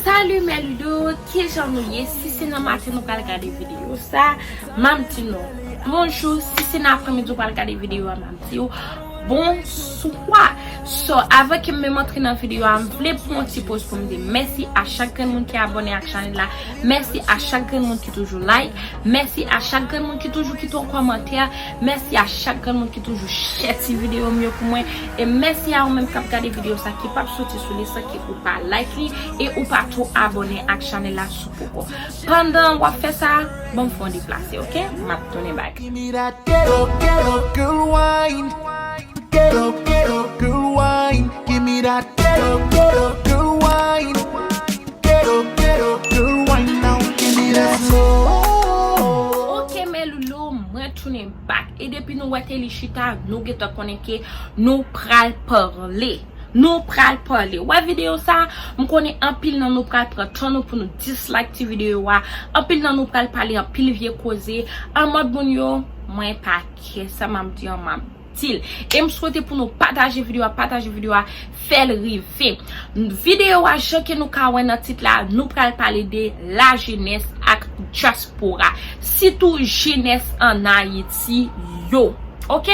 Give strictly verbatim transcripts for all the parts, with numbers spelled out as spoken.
Salut mes ludos, kijan nou ye? Si se nan maten nou pral gade videyo sa, m ap di nou bonjou. Si se nan apremidi ou pral gade videyo a, m ap di w bonswa. So, avan ke m menm antre nan videyo a, m vle pran yon ti poz pou m di mèsi a chak grenn moun ki abòne ak chanèl la. Mèsi a chak grenn moun ki toujou like. Mèsi a chak grenn moun ki toujou kite yon kòmantè. Mèsi a chak grenn moun ki toujou share ti videyo m yo pou mwen. E mèsi a ou menm k ap gade videyo sa ki p ap soti sou li san ke ou pa like li e ou pa tou abòne ak chanèl la si w poko. Pandan w ap fè sa, ban m fè yon deplase, oke? M ap tounen back. Give me that ghetto, ghetto girl wine. Ghetto, ghetto girl wine. Give me that ghetto, ghetto girl wine. Ghetto, ghetto girl wine now. Give me that slow. Ok, mes loulous, mwen tounen back. E depi nou wè Telly chita, nou gentan konnen ke nou pral pale. Nou pral pale. Wè videyo sa, m konnen anpil nan nou pral pran tan nou pou nou dislike ti videyo a. Anpil nan nou pral pale anpil vye koze. An mòd moun yo, mwen pa kè sa m ap di an m ap di l. E m swete pou nou pataje videyo a, pataje videyo a, fè l rive. Videyo a, jan ke nou ka wè nan tit la, nou pral pale de lajenès ak dyaspora. Sitou jenès ann Ayiti yo. Ok?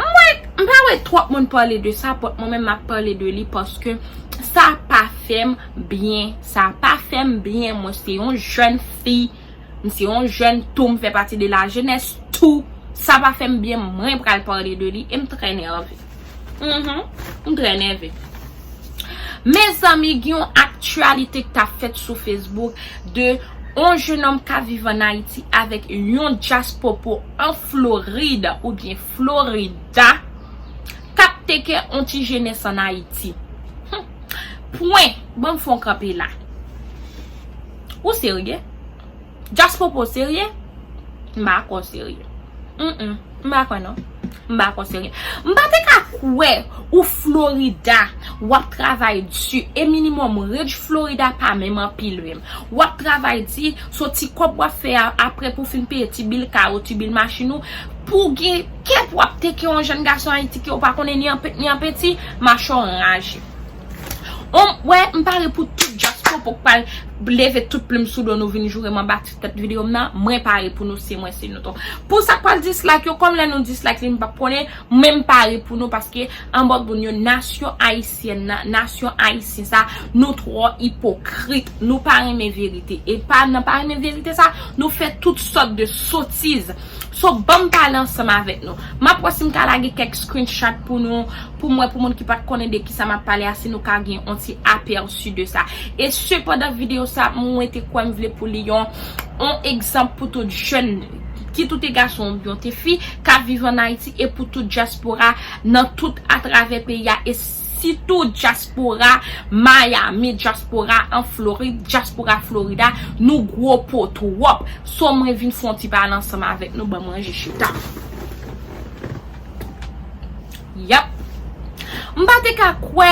Mwen, m pa wè twòp moun pale de sa, but mwen menm m ap pale de li paske sa pa fè m byen. Sa pa fè m byen. Mwen se yon jèn fi. M se yon jèn tou, m fè pati de lajenès tou. Sa pa fè m byen, mwen pral pale de li e m trè nève. Mhm, m trè nève. Mezanmi, gen yon aktyalite k t ap fèt sou Facebook de yon jennonm k ap viv ann Ayiti avèk yon dyaspora an Florid oubyen Florida k ap teke yon ti jenès ann Ayiti. Hum. Pwen, ban m fè yon kanpe la. Ou serye? Dyaspora serye? M pa kwè w serye. Mm, mm. M pa kwè non. M pa kwè w serye. M pa te ka kwè ou Florida, w ap travay di. E minimòm wage Florida pa menm anpil menm. W ap travay di, so ti kòb w ap fè a, apre pou w fin peye ti bil kay ou, ti bil machin ou, pou w gen kè pou w ap teke yon jèn gason Ayiti ke w pa konnen ni an pe-, ni an peti, machè w raje. On, wè, m pare pou tout dyaspora pou k pral leve tout plim sou do nou vin joure m anba ti tèt videyo m nan. Mwen pare pou nou, se mwen, se nou tou. Pou sa k pral dislike yo, kòm lè nou dislike li, m p ap konnen, men m pare pou nou paske anmòd moun yo, nasyon ayisyèn nan, nasyon ayisyen sa, nou twò ipokrit, nou pa renmen verite. E pa nan pa renmen verite sa, nou fè tout sòt de sotiz. So, ban m pale ansanm avèk nou. M ap wè si m ka lage kèk screenshot pou nou, pou m wè pou moun ki pa t konnen de kisa m ap pale a, si nou ka gen yon ti apèsi de sa. E sepandan videyo sa, mwen te kwè m vle pou li yon, yon egzanp pou tout jèn, ki tout te gason oubyen te fi, k ap viv ann Ayiti e pou tout dyaspora nan tout atravè peyi a e sitou dyaspora Miami, dyaspora an Florid, dyaspora Florida, nou gwo po twòp. So mwen vin fè yon ti pale ansanm avèk nou, ban m ranje chita. Yap. M pa te ka kwè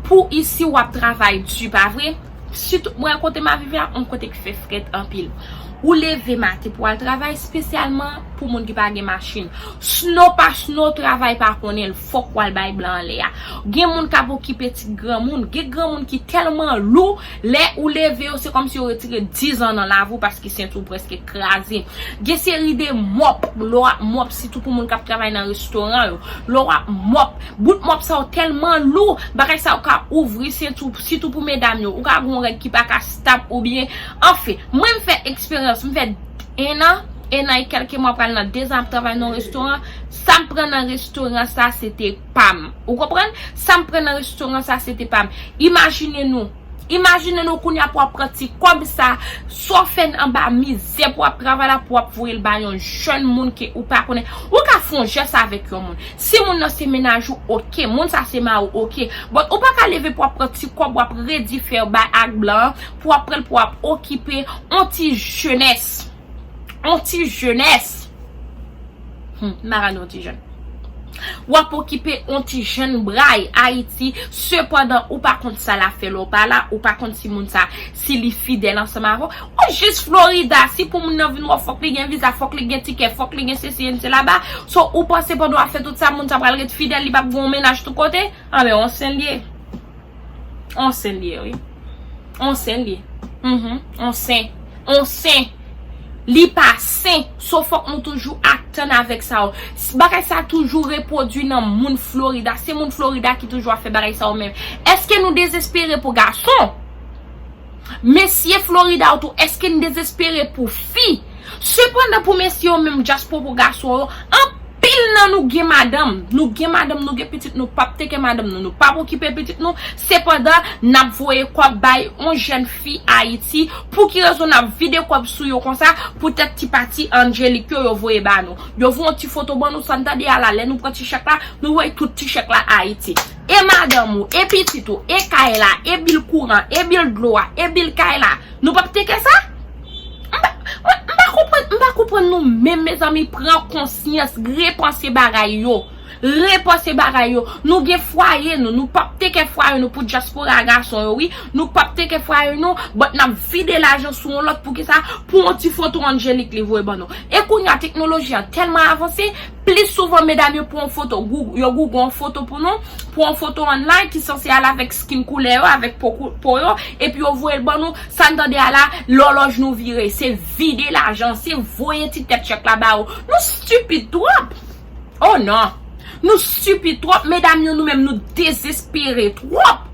pou isi w ap travay di, pa vre? Sitou, mwen kote m ap viv la, yon kote ki fè frèt anpil. Ou leve maten pou al travay, espesyalman pou moun ki pa gen machin. Snow pa snow, travay pa konnen l, fòk w al bay blan anlè a. Gen moun k ap okipe ti granmoun, gen granmoun ki tèlman lou, lè ou leve yo, se kòmsi yo retire diz an nan lavi w paske senti w prèske kraze. Gen seri de mòp, lè w ap mòp, sitou pou moun k ap travay nan restoran yo, lè w ap mòp, bout mòp sa yo tèlman lou, bagay sa yo ka ouvri senti w, sitou pou medam yo, ou ka gen yon règ ki pa ka stop oubyen, anfen, mwen m fè eksperyans, m fè en an, en an e kèlke mwa pral nan de zan ap travay nan yon restoran, sa m pran nan restoran sa se te pa m. Ou konprann? Sa m pran nan restoran sa se te pa m. Imajine nou, imajine nou kounye a pou w ap pran ti kòb sa, sa w fè anba mizè pou w ap travay la, pou w ap voye l ba yon jèn moun ke ou pa konnen. Ou ka fè yon jès avèk yon moun. Si moun nan se mennaj ou, oke. Moun sa se mari w, oke. But ou pa ka leve pou w ap pran ti kòb, w ap redi fè bay ak blan, pou w ap pran l, pou w ap okipe yon ti jenès. On ti jenès. Hmm, m pa ka di on ti jèn. W ap okipe on ti jèn bray Ayiti, sepandan ou pa konn sa l ap fè lè w pa la, ou pa konn si moun sa, si li fidèl ansanm avè w. Ou jis Florida, si pou moun nan vin wè w, fòk li gen viza, fòk li gen tikè, fòk li gen sesi, en sela ba. So, ou panse pandan w ap fè tout sa, moun sa pral ret fidèl, li p ap gen yon mennaj tout kote? Anben, on sen l ye. On sen l ye, wi. On sen li. Mhm. On sen. On sen. Li pa sen. So fòk nou toujou atann avèk sa yo. Bagay sa toujou repwodui nan moun Florida. Se moun Florida ki toujou ap fè bagay sa yo menm. Èske nou dezespere pou gason? Mesye Florida yo tou, èske n dezespere pou fi? Sepandan, pou mesye yo menm, dyaspora, pou gason yo, anpil nan nou gen madanm. Nou gen madanm, nou gen pitit, nou p ap teke madanm nou, nou p ap okipe pitit nou. Sepandan, n ap voye kòb bay yon jèn fi Ayiti. Pou ki rezon n ap vide kòb sou yo konsa? Poutèt ti pati Angélique yo, yo voye ba nou. Yo voye yon ti foto ban nou, sa n tande a la, lè nou pran ti chèk la, nou voye tout ti chèk la Ayiti. E madanm ou, e pitit ou, e kay la, e bil kouran, e bil dlo a, e bil kay la. Nou p ap teke sa? M pa, mwen, m pa konprann, m pa konprann nou menm, mezanmi, pran konsyans, repanse bagay yo. Repanse bagay yo. Nou gen fwaye nou, nou p ap teke fwaye nou pou dyaspora gason yo, wi. Nou p ap teke fwaye nou, but n ap vide lajan sou yon lòt. Poukisa? Pou yon ti foto Angélique li voye ban nou. E kounye a, teknoloji a tèlman avanse, plis souvan, medam yo pran yon foto, Goo-, yo Google yon foto pou nou, pran yon foto online ki sanse al avèk skin koulè yo, avèk po kou-, po yo, epi yo voye l ban nou, sa n tande a la, lòlòj nou vire, se vide lajan, se voye ti tèt chèk la ba yo. Nou stipid twòp! Oh non! Nou stipid twòp, medam yo, nou menm nou dezespere twòp!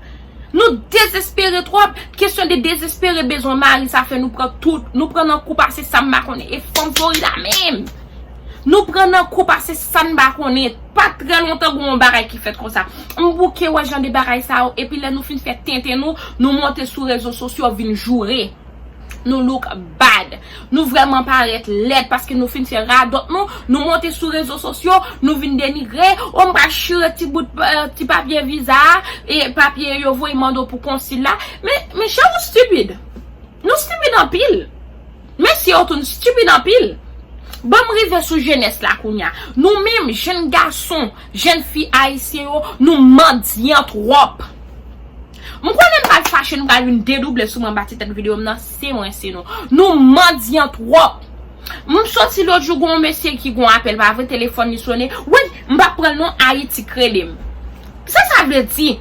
Nou dezespere twòp. Kesyon de dezespere bezwen mari, sa fè nou pran tout, nou pran nan kou pase sa m pa konnen. E fanm Florida menm. Nou pran nan kou pase sa n pa konnen. Pa trè lontan, gen yon bagay ki fèt konsa. M bouke wè jan de bagay sa yo. Epi lè nou fin fè tenten nou, nou monte sou rezo sosyo vin joure. Nou look bad. Nou vrèman parèt lèd paske nou fin fè radòt nou. Nou monte sou rezo sosyo, nou vin denigre. O, m pral chire ti bout, eh, ti papye viza a, e papye yo voye mande w pou konsil la. Men, men chè, ou stipid. Nou stipid anpil. Mesye yo tou, nou stipid anpil. Ban m rive sou jenès la kounye a. Nou menm, jèn gason, jèn fi ayisyen yo, nou mandyan twòp. M konnen m pral fache, m pral vin dedouble sou mwen anba ti tèt videyo m nan, se mwen, se nou. Nou mandyan twòp. M soti lòt jou, gon mesye ki gon apèl, pa vre, telefòn li sonnen. Wi, m p ap pran l non, Ayiti k rele m. Sa sa vle di?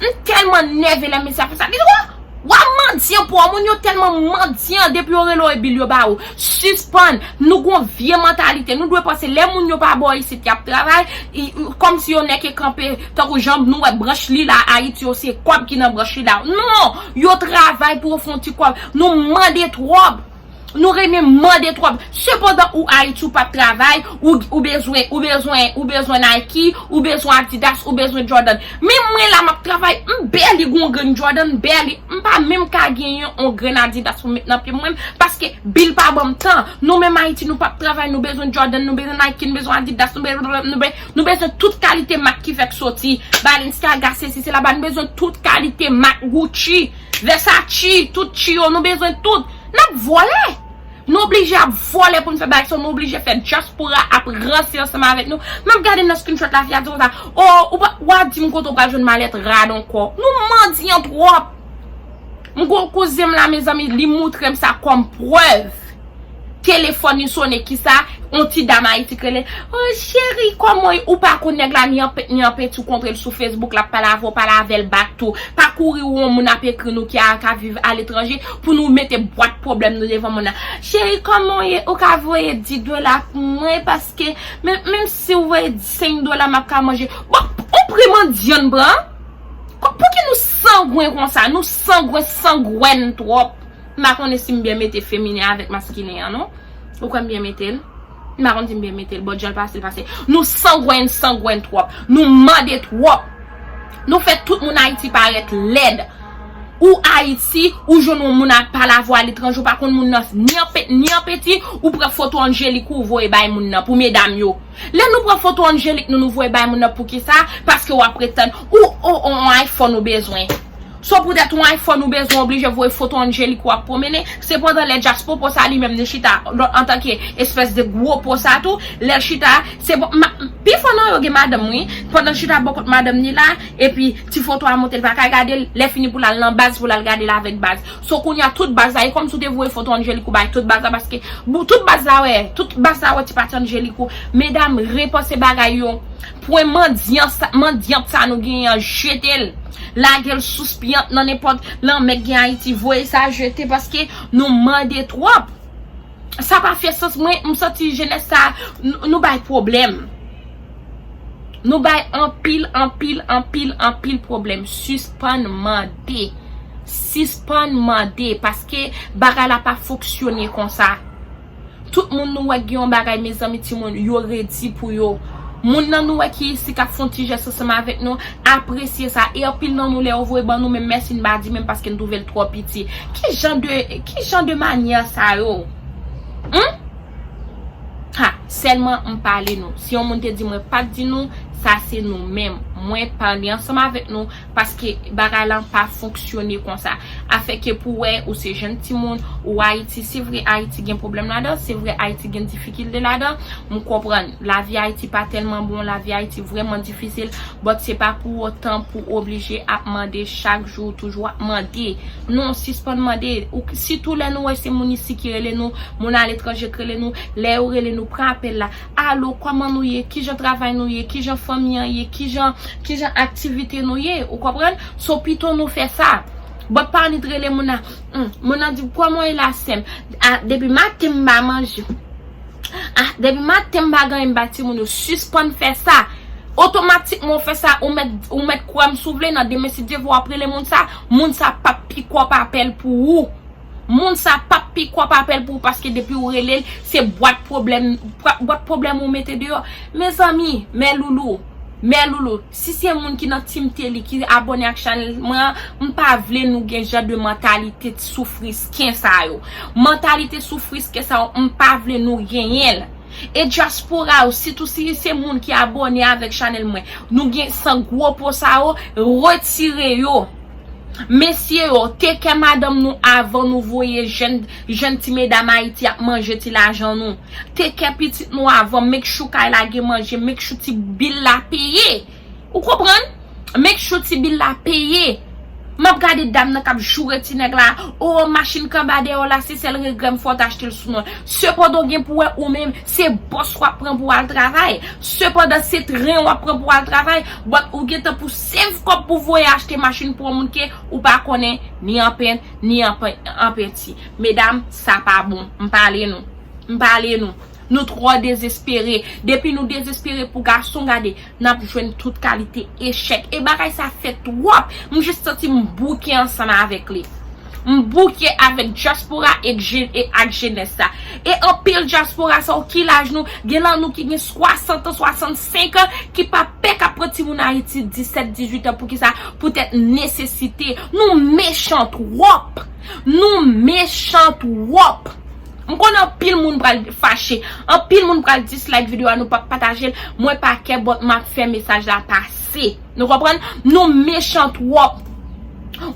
M tèlman nève lè mesye a fè sa. Li di, "Wa, wa mandyan pou ou, moun yo tèlman mandyan, depi yo rele w e bil yo ba ou." Sispann, nou gon vye mantalite. Nou dwe panse lè moun yo pa bò isit y ap travay, i, kòmsi yo nèke kanpe, tankou jan nou wè branch Lila Ayiti yo, se kòb ki nan branch Lila. Non, yo travay pou yo fè yon ti kòb. Nou mande twòp. Nou renmen mande twòp. Sepandan, ou Ayiti, ou p ap travay, ou, ou bezwen, ou bezwen, ou bezwen Nike, ou bezwen Adidas, ou bezwen Jordan. Men mwen la, m ap travay, m bèli gon grenn Jordan, m bèli, m pa menm ka genyen yon grenn Adidas pou m met nan pye m, paske bil pa ban m tan. Nou menm Ayiti, nou p ap travay, nou bezwen Jordan, nou bezwen Nike, nou bezwen Adidas, nou bezwen, nou be-, nou bezwen tout kalite mak ki fèk soti. Balenciaga, sesi, sela, ba, nou bezwen tout kalite mak, Gucci, Versace, tout chi yo, nou bezwen tout. N ap vòlè. Nou oblije ap vòlè pou n fè bagay sa, nou oblije fè dyaspora ap ranse ansanm avèk nou. M ap gade nan screenshot la, fi a di konsa, "O, ou pa, w a di m kote w pral jwenn malèt rad ankò." Nou mandyan twòp. M gon kouzen m la, mezanmi, li moutre m sa kòm prèv. Telefòn li sonnen, kisa? On ti dam Ayiti k rele, "O, cheri, kòman w ye?" Ou pa konn nèg la, ni an pe-, ni an peti, ou kontre l sou Facebook, l ap pale avè w, pale avè l bak tou. Pa kouri wè yon moun ap ekri nou ki a, ka viv aletranje pou nou mete bwat pwoblèm nou devan moun nan. "Cheri, kòman w ye?" Ou ka voye dis dola pou mwen, paske men, menm si w voye senk dola, m ap ka manje. Bon, on pri mandyan n pran? Ko-, pouki nou sangwen konsa? Nou sangwen, sangwèn twòp. M pa konnen si m byen mete feminen avèk maskilen an, non. Ou kwè m byen mete l? M pa konn si m byen mete l, but jan l pase, l pase. Nou sangwen, sangwen twòp. Nou mande twòp. Nou fè tout moun Ayiti parèt lèd. Ou Ayiti, ou jwenn yon moun ap pale avè w aletranje, ou pa konn moun nan ni an pe-, ni an peti, ou pran foto Angélique ou voye bay moun nan pou medam yo. Lè nou pran foto Angélique nou, nou voye bay moun nan, poukisa? Paske w ap pretann ou, o, o, on iPhone ou bezwen. So poutèt yon iPhone ou bezwen, oblije voye foto Angélique w ap pwomennen. Sepandan, lè dyaspora sa li menm li chita antanke espès de gwo po sa tou, lè l chita, se bon, ma-, pifò nan yo gen madanm, wi. Pandan l chita bò kot madanm ni la, epi ti foto a monte, l pa ka gade l, lè fini pou l al nan baz, pou l al gade l avèk baz. So kounye a tout baz la, e kòmsi w te voye foto Angélique ou bay tout baz la, paske bou-, tout baz la wè, tout baz la wè ti pati Angélique ou. Medam, repanse bagay yo. Pwen mandyan sa, mandyant sa nou genyen an, jete l. Lage l sou Spiyant nan nenpòt lanmè k gen Ayiti, voye sa jete paske nou mande twòp. Sa pa fè sans, mwen, m santi jenès sa, n-, nou bay pwoblèm. Nou bay anpil, anpil, anpil, anpil pwoblèm. Sispann mande. Sispann mande, paske bagay la pa fonksyone konsa. Tout moun nou wè k gen yon bagay, mezanmi, timoun, yo redi pou yo. Moun nan nou wè ki isi k ap fè yon ti jès ansanm avèk nou, apresye sa. E anpil nan nou, lè yo voye ban nou, menm mèsi n pa di menm paske n twouve l twò piti. Ki jan de, ki jan de manyè sa yo? Hum? Ha, sèlman m pale nou. Si yon moun te di mwen pa t di nou, sa se nou menm. Mwen pale ansanm avèk nou paske bagay lan pa fonksyone konsa. Afè ke pou wè ou se jèn timoun, ou Ayiti, se vre Ayiti gen pwoblèm ladan, se vre Ayiti gen difikilte ladan. M konprann, lavi Ayiti pa tèlman bon, lavi Ayiti vrèman difisil, but se pa pou otan pou oblije ap mande chak jou, toujou ap mande. Non, sispann mande. Ou, sitou lè nou wè se moun isi ki rele nou, moun aletranje k rele nou, lè yo rele nou, pran apèl la. Alo, kòman nou ye? Kijan travay nou ye? Kijan fanmi an ye? Kijan, kijan aktivite nou ye? Ou konprann? So, pito nou fè sa. But pa annik rele moun nan. Hmm, moun nan di, "Kòman w ye la, sè m?" Ah, depi maten m pa manje. Ah, depi maten m pa gen anyen m ba timoun yo. Sispann fè sa. Otomatikman w fè sa, ou mèt, ou mèt kwè m si w vle, nan demen si Dye vle w ap rele moun sa, moun sa p ap pick up apèl pou ou. Moun sa p ap pick up apèl pou ou paske depi w rele l, se bwat pwoblèm, bwa-, bwat pwoblèm ou mete deyò. Mezanmi, mè loulou, mè loulou, si se moun ki nan Team Telly ki abòne ak chanèl mwen an, m pa vle nou gen jan de mantalite soufrisken sa yo. Mantalite soufrisken sa yo, m pa vle nou genyen l. E dyaspora yo, sitou si se moun ki abòne avèk chanèl mwen, nou gen san gwo po sa yo, retire yo. Mesye yo, take care madanm nou avan nou voye jèn, jèn ti medam Ayiti ap manje ti lajan nou. Take care pitit nou avan, make sure kay la gen manje, make sure ti bil la peye. Ou konprann? Make sure ti bil la peye. M ap gade dam nan k ap joure ti nèg la. O, machin k anba dèyè w la, se sèl regrè m fè w t achte l sou non l. Sepandan, w gen pou wè ou menm, se bòs w ap pran pou w al travay. Sepandan, se tren w ap pran pou w al travay. But ou gentan pou save kòb pou voye achte machin pou yon moun ke ou pa konnen ni an pent, ni an pe-, an penti. Medam, sa pa bon. M pale nou. M pale nou. Nou twò dezespere. Depi nou dezespere pou gason, gade, n ap jwenn tout kalite echèk. E bagay sa fè twòp. M jis santi m bouke ansanm avèk li. M bouke avèk dyaspora e je-, e ak jenès sa. E anpil dyaspora sa yo, ki laj nou? Gen lan nou ki gen swasant an, swasannsenk an, ki pa pè k ap pran timoun Ayiti disèt, dizuit an. Poukisa? Poutèt nesesite. Nou mechan twòp. Nou mechan twòp. M konnen anpil moun pral fache, anpil moun pral dislike videyo a, nou p ap pataje l. Mwen pa kè, but m ap fè mesaj la pase. Nou konprann? Nou mechan twòp.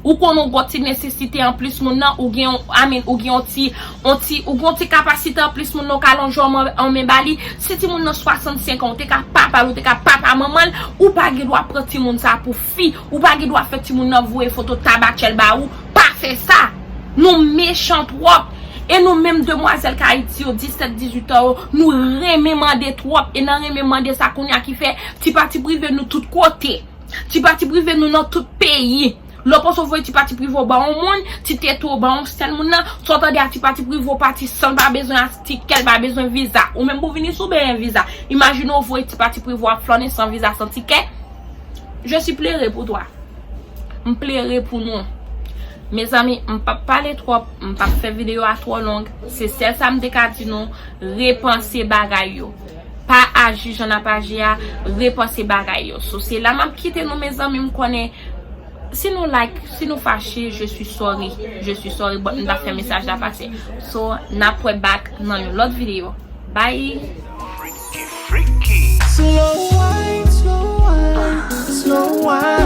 Ou konnen w gon ti nesesite anplis moun nan, ou gen yon, I mean, ou gen yon ti, yon ti, ou gon ti kapasite anplis moun nan, ou ka lonje yon men, yon men ba li. Si timoun nan swasannsenk an, ou te ka papa l, ou te ka papa manman l, ou pa gen dwa pran timoun sa pou fi, ou pa gen dwa fè timoun nan voye foto tabatjèl ba ou, pa fè sa. Nou mechan twòp. E nou menm demwazèl k Ayiti yo, disèt, dizuit an yo, nou renmen mande twòp. E nan renmen mande sa kounye a ki fè ti pati prive nou tout kote. Ti pati prive nou nan tout peyi. Lè w panse w voye ti pati prive w ba yon moun, ti tete w ba yon sèl moun nan, sa w tande a ti pati prive w pati san l pa bezwen a tikè, l pa bezwen viza. Ou menm pou vini sou benyen viza. Imajine w voye ti pati prive w ap flannen san viza, san tikè. Je suis pleure pour toi. M pleure pou nou. Mezanmi, m p ap pale twòp, m p ap fè videyo a twò long. Se sèl sa m te ka di nou, repanse bagay yo. Pa aji jan n ap aji a, repanse bagay yo. So, se la m ap kite nou, mezanmi, m konnen si nou like, si nou fache, je suis sorry. Je suis sorry, but m t ap fè mesaj la pase. So, n ap wè back nan yon lòt videyo. Bye! Freaky, freaky. Slow wine, slow wine, slow wine.